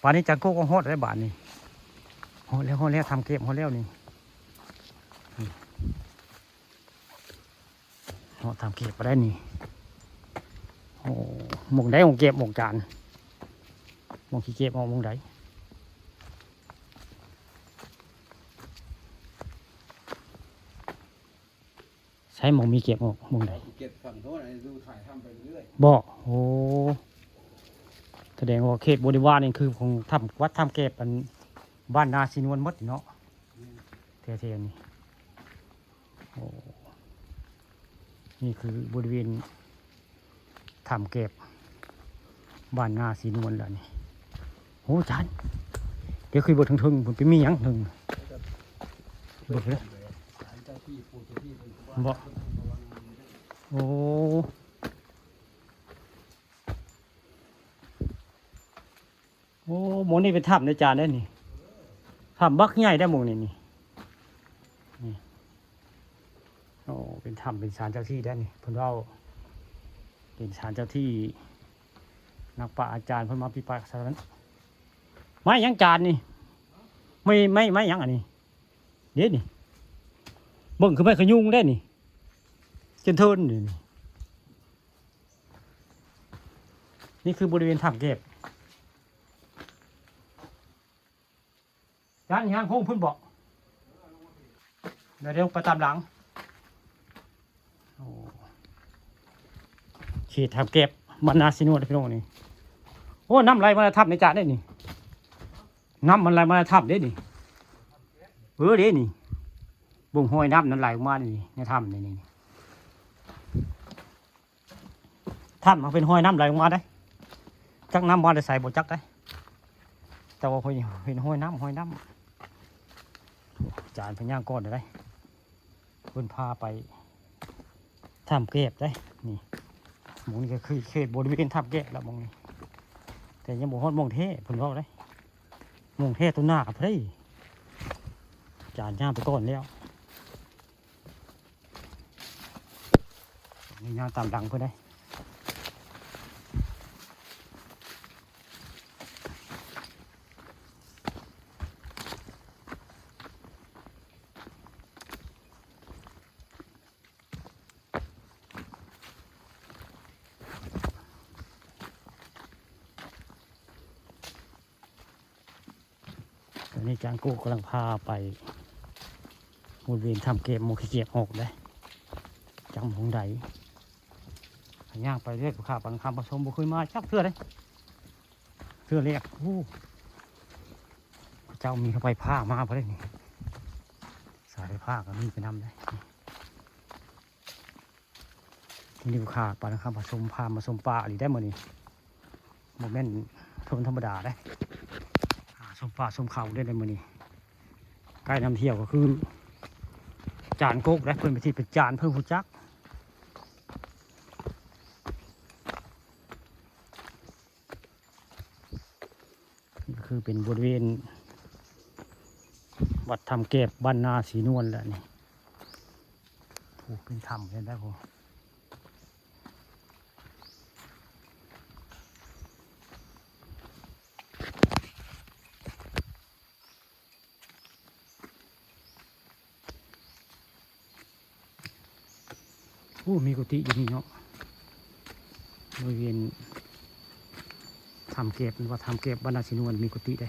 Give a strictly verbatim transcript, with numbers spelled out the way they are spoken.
ป่านนี้จังโก้ก็ฮอดแล้วบาดนี้ ฮอดแล้ว ฮอดแล้ว ถ้ำแกบฮอดแล้วนี่ ฮอดถ้ำแกบมาได้นี่ โอ้ หม่องใด หม่องแกบ หม่องจาน หม่องขี้แกบออกหม่องใด ใช่ หม่องมีแกบออกหม่องใด เก็บฝั่งโน้น อันนี้ดูถ่ายถ้ำไปเรื่อย บ่ โอ้ แสดงว่าเขตบริวารนี่คือของถ้ำ วัดถ้ำแกบ อันบ้านนาสีนวลหมดเนาะ แถวๆนี้ โอ้ นี่คือบริเวณถ้ำแกบ บ้านนาสีนวลแล้วนี่ โอ้ จาน เดี๋ยวขึ้นไปเทิงๆ มันไปมีหยังเทิง เบิ่งเด้อ ศาลเจ้าที่ปู่เจ้าที่เป็นครูบา บ่ อาจารย์ โอ้ โอ้ หม่องนี้เป็นถ้ำนะจานเด้อนี่ ถ้ำบักใหญ่ได้อหม่องนี้นี่ นี่ โอ้ เป็นถ้ำ เป็นศาลเจ้าที่ได้อนี่ เพิ่นเว้า เป็นศาลเจ้าที่ นักปราชญ์อาจารย์เพิ่นมาปฏิบัติศาสนา ไม้หยังจานนี่ ไม้ ไม้ ไม้หยังอันนี้ เด้นี่ เบิ่งคือไม้ขะยูงได้อนี่ จนเทินนี่ นี่คือบริเวณถ้ำแกบ ด้านข้างโค้งพุ่นบ่ เดี๋ยว เดี๋ยวไปตามหลัง โอ้ เขตถ้ำแกบ บ้านนาสีนวลพี่น้องนี่ โอ้ น้ำไหลมาถ้ำในจานได้อนี่ น้ำมันไหลมาถ้ำได้อนี่ เออ เด้นี่ เบิ่งห้อยน้ำนั้นไหลออกมานี่ ในถ้ำนี่ นี่ ถ้ำมันเป็นห้อยน้ำไหลออกมาได้อ จักน้ำมาแต่ไสบ่จักได้อ แต่ว่าเพิ่นเห็นห้อยน้ำ ห้อยน้ำ อาจารย์เพิ่นย่างก่อนได้อ เพิ่นพาไปถ้ำแกบได้อ นี่ หม่องนี้ก็คือเขตบริเวณถ้ำแกบแล้วหม่องนี้ แต่ยังบ่ฮอดหม่องแท้ เพิ่นเว้าได้อ หม่องแท้ตัวหน้ากับเพิ่น อาจารย์ย่างไปก่อนแล้ว นี่ย่างตามหลังเพิ่นได้อ ตอนนี้จางโก้กำลังพาไปบริเวณถ้ำแกบ หม่องขี้แกบออกได้อ จักหม่องใด ย่างไปเรื่อย ผู้ข้าปานคำผสมบ่เคยมาจักเทื่อเลย เทื่อแรก โอ้ เจ้ามีเข้าไปผ้ามาพอได้นี่ สายไฟฟ้าก็มีไปนำเลย นี่ผู้ข้าปานคำผสมพามาชมป่าอีหลีได้อมื้อนี้ บ่แม่นคนธรรมดาได้อ อ่า ชมป่าชมเขาได้อมื้อนี้ ไกด์นำเที่ยวก็คือ จานโก้ได้อ เพิ่นไปที่เป็นจานเพิ่นฮู้จัก นี่ก็คือเป็นบริเวณวัดถ้ำแกบบ้านนาสีนวลแหละนี่ โอ้ เป็นถ้ำเลยนะผม โอ้ มีกุฏิอยู่นี่เนาะ บริเวณถ้ำแกบ หรือว่าถ้ำแกบบ้านนาสีนวล มีกุฏิได้